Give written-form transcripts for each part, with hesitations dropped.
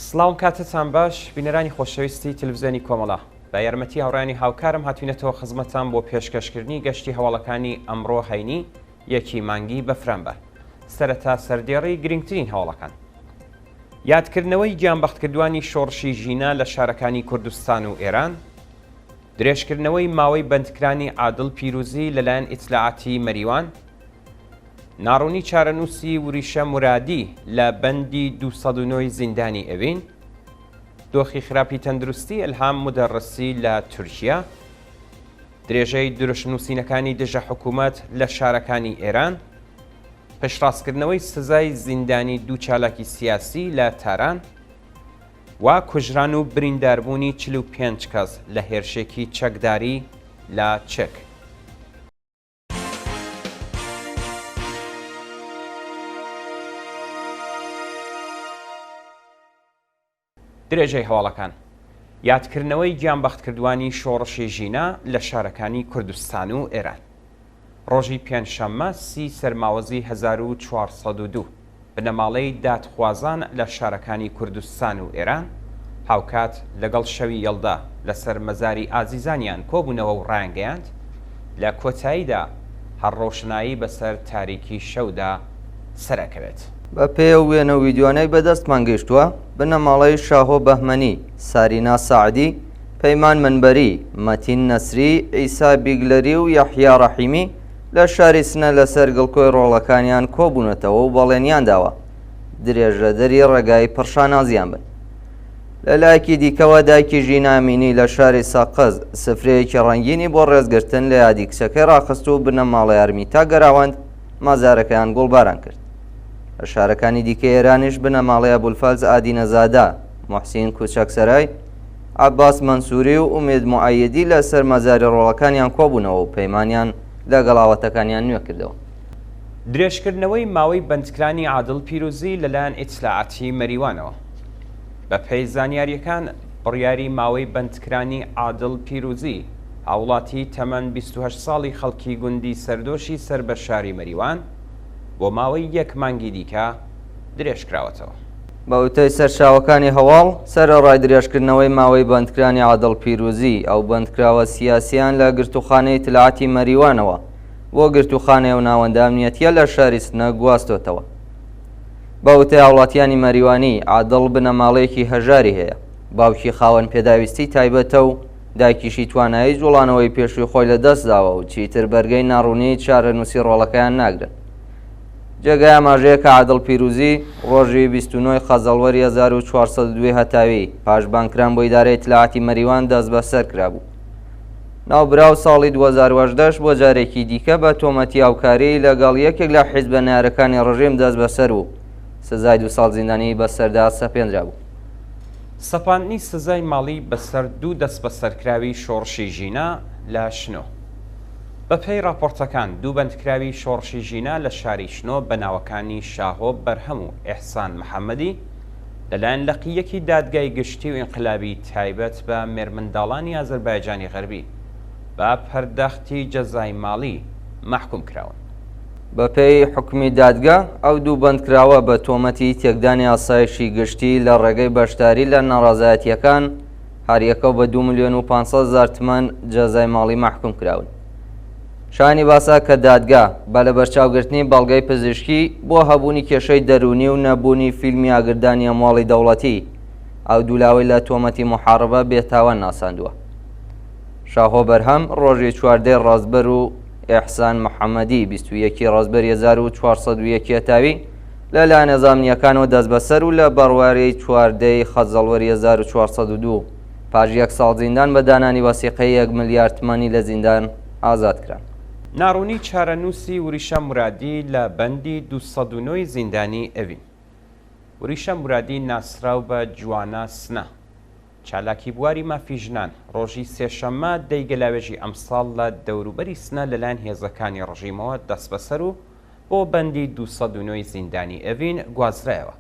سڵاوم کاتتان باش بینەرانی خۆشەویستی تلویزیۆنی کۆمەڵە بە یارمەتی هاوڕێیانی هاوکارم هاتوینەتەوە خزمەتان بۆ پێشکەشکردنی گەشتی هەواڵەکانی ئەمڕۆ هەینی یەکی مانگی بەفرانبەر سەرەتا سەردێڕی گرنگترین هەواڵەکان یادکردنەوەی گیانبەختکردوانی شۆڕشی ژینا لە شارەکانی کوردستان و ئێران درێژکردنەوەی ماوەی بەندکرانی عادڵ پیروزی لەلایەن ئیتلاعاتی مەریوان، ناڕوونی چارەنووسی وریشە مورادی لە بەندی 209 ی زیندانی ئەوین، دۆخی خراپی تەندروستی ئیلهام مودەڕسی لە تورکیا، درێژەی دروشم نووسینەکانی دژە حکوومەت لە شارەکانی ئێران، پشتڕاستکردنەوەی سزای زیندانی دوو چالاکی سیاسی لە تاران، و کوژران و برینداربوونی 45 کەس لە هێرشێکی چەکداری لە چک. درێژەی هەواڵەکان. یادکردنەوەی گیانبەختکردووانی شۆڕشی ژینا لە شارەکانی کوردستان و ئێران. ڕۆژی پێنجشەممە سی سەرماوەزی 1402 بنەماڵەی دادخوازان لە شارەکانی کوردستان و ئێران هاوکات لەگەڵ شەوی یەڵدا لەسەر مەزاری ئازیزانیان کۆبوونەوە و ڕایانگەیاند، لە کۆتاییدا هەر ڕۆشنایی بەسەر تاریکی شەودا سەرئەکەوێت. بە پێی ئەو وێنە و ویدیۆانەی بە دەستمان گەیشتووە، بنەماڵەی شاهۆ بەهمەنی، سارینا ساعدی، پەیمان مەنبەری، مەتین نەسری، عیسا بیگلەری و یەحیا ڕەحیمی لە شاری سنە لەسەر گڵکۆی ڕۆڵەکانیان کۆبوونەتەوە و بەڵێنیان داوە درێژەدەری ڕێگای پڕشانازیان بن. لە لایەکی دیکەوە دایکی ژینا ئەمینی لە شاری سەقز سفرەیەکی ڕەنگینی بۆ ڕێزگرتن لە یادی کچەکەی ڕاخست و بنەماڵەی ئارمیتا گەراوەند مەزارەکەیان گوڵباران کرد. لە شارەکانی دیکەی ئێرانیش بنەماڵەی ئەبولفەز ئادینەزادە، موحسین کوچەکسەرای، عەباس مەنسووری و ئومێد موئەیدی لەسەر مەزاری ڕۆڵەکانیان کۆبوونەوە و پەیمانیان لەگەڵ ئاواتەکانیان نوێ کردەوە. درێژکردنەوەی ماوەی بەندکرانی عادڵ پیروزی لەلایەن ئیتلاعاتی مەریوانەوە. بەپێی زانیارییەکان، بڕیاری ماوەی بەندکرانی عادڵ پیروزی، هاووڵاتیی تەمەن 28 ساڵی خەڵکی گوندی سەردۆشی سەر بە شاری مەریوان، بۆ ماوەی یەک مانگی دیکە درێژکراوەتەوە. بە وتەی سەرچاوەکانی هەواڵ، سەرەڕای درێژکردنەوەی ماوەی بەندکرانی عادڵ پیروزی، ئەو بەندکراوە سیاسییان لە گرتووخانەی ئیتلاعاتی مەریوانەوە بۆ گرتووخانەی ئەو ناوەندە ئەمنیەتییە لە شاری سنە گواستۆتەوە. بە وتەی هاوڵاتیانی مەریوانی، عادڵ بنەماڵەیەکی هەژاری هەیە، باوکی خاوەن پێداویستی تایبەتە و دایکیشی توانایی جوڵانەوەی پێشووی خۆی لەدەستداوە و چیتر بەرگەی ناڕوونیی چارەنووسی ڕۆڵەکەیان ناگرن. جێگای ئاماژەیە کە عادڵ پیروزی ڕۆژی 29 ی خەزەڵوەری 1402 هەتاوی پاش بانگکران بۆ ئیدارەی ئیتلاعاتی مەریوان دەستبەسەر کرابوو. ناوبراو ساڵی 2018 بۆ جارێکی دیکە بە تۆمەتی هاوکاری لەگەڵ یەکێک لە حیزبە نەیارەکانی ڕژیم دەستبەسەر و سزای دوو ساڵ زیندانیی بەسەردا سەپێنرابوو. سەپاندنی سزای ماڵی بەسەر دوو دەستبەسەرکراوی شۆڕشی ژینا لە شنۆ. بەپێی ڕاپۆڕتەکان، دوو بەندکراوی شۆڕشی ژینا لە شاری شنۆ بە ناوەکانی شاهۆ بەرهەم و ئێحسان محەممەدی لەلایەن لقی یەکی دادگای گشتی و ئینقلابی تایبەت بە مێرمنداڵانی ئازەربایجانی غەربی بە پەرداختی جەزای ماڵی مەحکووم کراون. بەپێی حوکمی دادگا، ئەو دوو بەندکراوە بە تۆمەتی تێکدانی ئاسایشی گشتی لە ڕێگەی بەشداری لە ناڕازایەتییەکان، هەریەکەو بە دوو ملیۆن و 500 هەزار تمەن جەزای ماڵی مەحکوم کراون. شایانی باسە کە دادگا بە لەبەرچاوگرتنی بەڵگەی پزیشکی بۆ هەبوونی کێشەی دەروونی و نەبوونی فیلمی ئاگردانی ئەمواڵی دەوڵەتی، ئەو دوو لاوەی لە تۆمەتی موحاڕبە بێتاوان ناساندووە. شاهۆ بەرهەم ڕۆژی چواردەی ڕەزبەر و ئێحسان محەممەدی 21 ی ڕەزبەری 1401 هەتاوی لە لایەن هێزە ئەمنییەکانەوە دەستبەسەر و لە بەرواری چواردەی خەزەڵوەری 1402 پاش یەک ساڵ زیندان بە دانانی وەسیقەی یەک ملیار تمەنی لە زیندان ئازاد کران. ناڕوونی چارەنووسی وریشە مورادی لە بەندی 209 ی زیندانی ئەڤین. وریشە مورادی ناسراو بە جوانا سنە، چالاکی بواری مافی ژنان، ڕۆژی سێشەممە دەی گەلاوێژی ئەمساڵ لە دەوروبەری سنە لەلایەن هێزەکانی ڕژیمەوە دەستبەسەر و بۆ بەندی 209 ی زیندانی ئێڤین گوازرایەوە.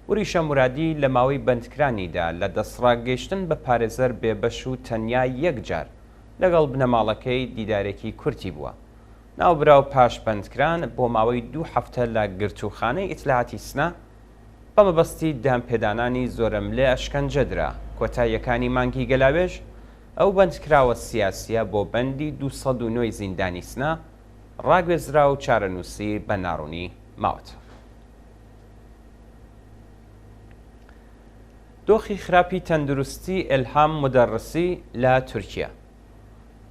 وریشە مورادی لە ماوەی بەندکرانیدا لە دەستڕاگەیشتن بە پارێزەر بێبەش و تەنیا یەک جار لەگەڵ بنەماڵەکەی دیدارێکی کورتی بووە. ناوبراو پاش بەندکران بۆ ماوەی دوو هەفتە لە گرتووخانەی ئیتلاعاتی سنە. بە مەبەستی دانپێدانانی زۆرەملێ ئەشکەنجە درا، کۆتاییەکانی مانگی گەلاوێژ ئەو بەندکراوە سیاسییە بۆ بەندی 209 ی زیندانی سنە ڕاگوێزرا و چارەنووسی بە ناڕوونی ماوەتەوە. دۆخی خراپی تەندروستی ئێلهام مودەڕسی لە تورکیا.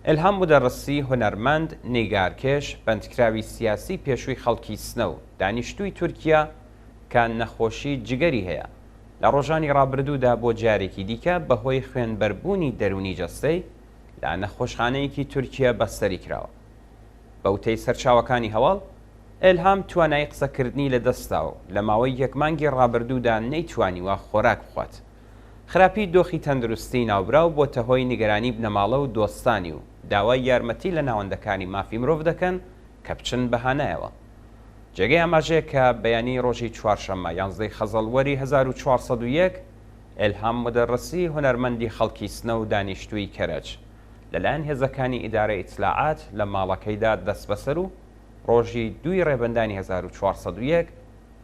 ئێلهام مودەڕسی هونەرمەند، نیگارکێش، بەندکراوی سیاسی پێشووی خەڵکی سنە و دانیشتووی تورکیا کە نەخۆشی جگەری هەیە، لە ڕۆژانی ڕابردوودا بۆ جارێکی دیکە بەهۆی خوێنبەربوونی دەروونی جەستەی لە نەخۆشخانەیەکی تورکیە بەستەری کراوە. بە وتەی سەرچاوەکانی هەواڵ، ئێلهام توانایی قسەکردنی لەدەستدا و لە ماوەی یەک مانگی ڕابردوودا نەیتوانیوە خۆراک بخوات. خراپی دۆخی تەندروستی ناوبراو بۆتە هۆی نیگەرانی بنەماڵە و دۆستانی و داوای یارمەتی لە ناوەندەکانی مافی مرۆڤ دەکەن کە بچن بە هانایەوە. جێگەی ئاماژەیە کە بەیانی ڕۆژی چوارشەممە یانزدەی خەزەڵوەری 1401 ئێلهام مودەڕسی هونەرمەندی خەڵکی سنە و دانیشتووی کەرەج لەلایەن هێزەکانی ئیدارەی ئیتلاعات لە ماڵەکەیدا دەستبەسەر و ڕۆژی دووی ڕێبەندانی 1401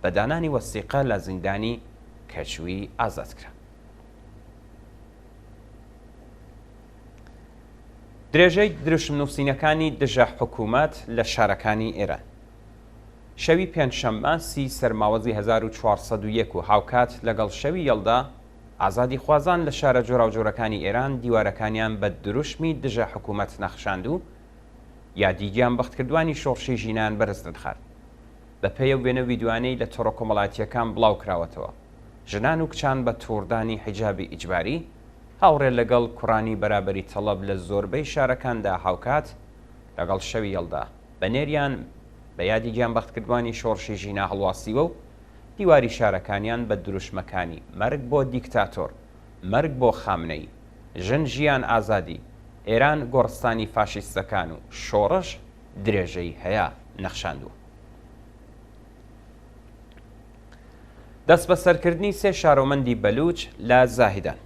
بە دانانی وەسیقە لە زیندانی کەچووی ئازاد کرا. درێژەی دروشم نووسینەکانی دژە حکوومەت لە شارەکانی ئێران. شەوی پێنجشەممە سی سەرماوەزی 1401 و هاوکات لەگەڵ شەوی یەڵدا، ئازادیخوازان لە شارە جۆراوجۆرەکانی ئێران دیوارەکانیان بە دروشمی دژە حکوومەت نەخشاند و یادی گیانبەختکردوانی شۆڕشی ژینایان بەرز نرخاند. بەپێی ئەو وێنە و ڤیدیۆیانەی لە تۆڕە کۆمەڵایەتییەکان بڵاوکراوەتەوە، ژنان و کچان بە تووڕدانی حیجابی ئیجباری، هاوڕێ لەگەڵ کوڕانی بەرابەری تەڵەب لە زۆربەی شارەکاندا هاوکات لەگەڵ شەوی یەڵدا، بەنێریان بە یادی گیانبەختکردوانی شۆڕشی ژینا هەڵواسیوە و دیواری شارەکانیان بە دروشمەکانی مەرگ بۆ دیکتاتۆر، مەرگ بۆ خامنەیی، ژن ژیان ئازادی، ئێران گۆڕستانی فاشیستەکان و شۆڕش درێژەی هەیە نەخشاندووە. دەستبەسەرکردنی سێ شارۆمەندی بەلووچ لە زاهیدان.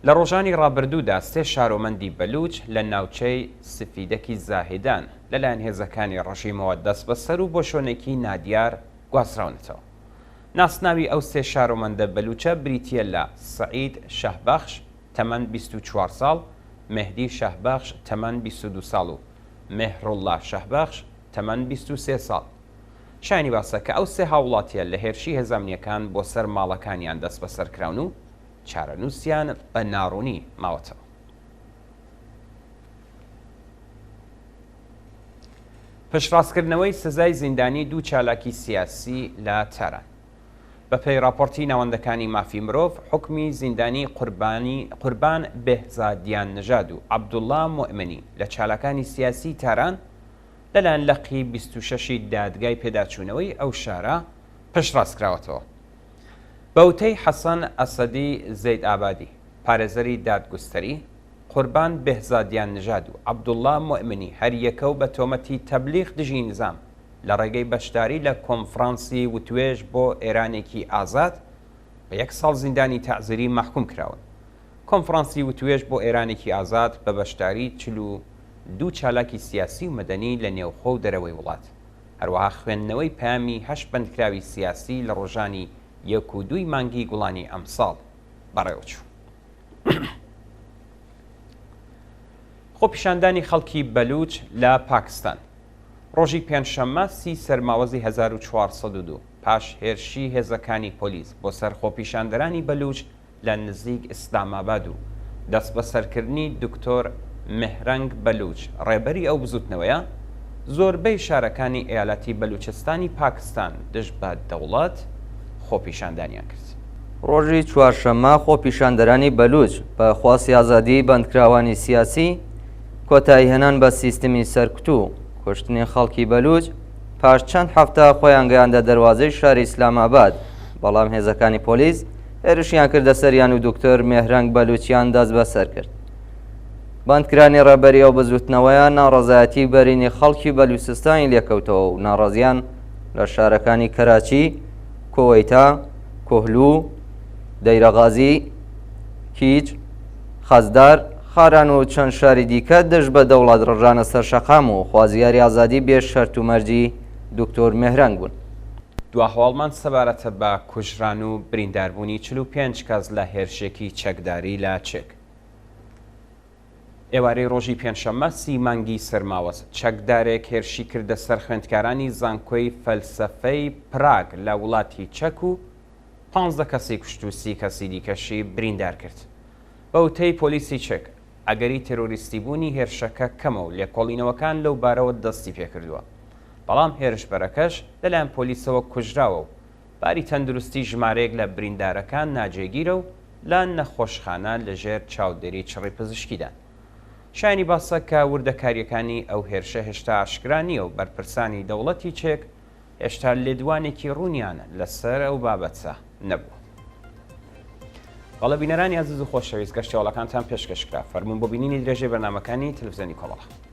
لە ڕۆژانی ڕابردوودا سێ شارۆمەندی بەلووچ لە ناوچەی سفیدەکی زاهیدان لەلایەن هێزەکانی ڕژیمەوە دەستبەسەر و بۆ شوێنێکی نادیار گواستراونەتەوە. ناسناوی ئەو سێ شارۆمەندە بەلووچە بریتییە لە سەعید شەهبەخش تەمەن 24 ساڵ، مێهدی شەهبەخش تەمەن 22 ساڵ و مێهروڵڵا شەهبەخش تەمەن 23 ساڵ. شایانی باسە کە ئەو سێ هاووڵاتییە لە هێرشی هێزە ئەمنییەکان بۆ سەر ماڵەکانیان دەستبەسەر کراون و چارەنووسیان بە ناڕوونی ماوەتەوە. پشتڕاستکردنەوەی سزای زیندانی دوو چالاکی سیاسی لە تاران. بەپێی ڕاپۆرتی ناوەندەکانی مافی مرۆڤ، حوکمی زیندانی قوربانی قوربان بێهزادیان نژاد و عەبدوڵڵا موئمنی لە چالاکانی سیاسیی تاران لەلایەن لقی 26 ی دادگای پێداچوونەوەی ئەو شارە پشتڕاست کراوەتەوە. بە وتەی حەسەن ئەسەدی زەیدئابادی، پارێزەری دادگوستەری، قوربان بێهزادیان نژاد و عەبدوڵڵا موئمنی هەریەکە و بە تۆمەتی تەبلیغ دژی نیزام لە ڕێگەی بەشداری لە کۆنفرانسی وتوێژ بۆ ئێرانێکی ئازاد بە یەک ساڵ زیندانی تەعزیری مەحکووم کراون. کۆنفرانسی وتوێژ بۆ ئێرانێکی ئازاد بە بەشداری 42 چالاکی سیاسی و مەدەنی لە نێوخۆ و دەرەوەی وڵات، هەروەها خوێندنەوەی پەیامی هەشت بەندکراوی سیاسی لە ڕۆژانی یەک و دووی مانگی گوڵانی ئەمساڵ بەڕێوەچوو. خۆپیشاندانی خەڵکی بەلوچ لە پاکستان ڕۆژی پێنجشەممە سی سەرماوەزی 1402 پاش هێرشی هێزەکانی پۆلیس بۆ سەر خۆپیشاندەرانی بەلوچ لە نزیک ئیسلامئاباد و دەستبەسەرکردنی دکتۆر مێهرەنگ بەلوچ ڕێبەری ئەو بزوتنەوەیە، زۆربەی شارەکانی ئیالەتی بەلوچستانی پاکستان دژ بە دەوڵەت خۆپیشاندانیان کرد. ڕۆژی چوارشەممە خۆپیشاندەرانی بەلوچ بە خواستی ئازادیی بەندکراوانی سیاسی، کۆتاییهێنان بە سیستمی سەرکوت و کوشتنی خەڵکی بەلوچ، پاش چەند هەفتە خۆیان گەیاندە دەروازەی شاری ئیسلامئاباد، بەڵام هێزەکانی پۆلیس هێرشیان کردە سەریان و دکتۆر مێهرەنگ بەلوچیان دەستبەسەر کرد. بەندکرانی ڕێبەری ئەو بزوتنەوەیە ناڕەزایەتی بەرینی خەڵکی بەلوچستانی لێکەوتەوە و ناڕازیان لە شارەکانی کەراچی، کۆوەیتا، کۆهلو، دەیرەغازی، کیچ، خەزدار، خاران و چەند شاری دیکە دژ بە دەوڵەت ڕژانە سەر شەقام و خوازیاری ئازادی بێ شەرت و مەرجی دکتۆر مێهرەنگ بوون. دوا هەواڵمان سەبارەتە بە کوژران و برینداربوونی 45 کەس لە هێرشێکی چەکداری لە چێک. ئێوارەی ڕۆژی پێنجشەممە سی مانگی سەرماوەز، چەکدارێک هێرشی کردە سەر خوێندکارانی زانکۆی فەلسەفەی پراگ لە وڵاتی چەک و 15 کەسی کوشت و سی کەسی دیکەشی بریندار کرد. بە وتەی پۆلیسی چێک، ئەگەری تێرۆریستیبوونی هێرشەکە کەمە و لێکۆڵینەوەکان لەو بارەوە دەستی پێکردووە، بەڵام هێرشبەرەکەش لەلایەن پۆلیسەوە کوژراوە و باری تەندروستی ژمارەیەک لە بریندارەکان ناجێگیرە و لە نەخۆشخانە لەژێر چاودێری چڕی پزیشکیدان. شایانی باسە کە وردەکارییەکانی ئەو هێرشە هێشتا ئاشکرا نییە و بەرپرسانی دەوڵەتی چێک هێشتا لێدوانێکی ڕوونیان لەسەر ئەو بابەتە نەبووە. بەڵێ بینەرانی ئازیز و خۆشەویست گەشتی هەواڵەکانتان پێشکەش کرا. فەرموون بۆ بینینی درێژەی بەرنامەکانی تەلەفزیۆنی کۆمەڵە.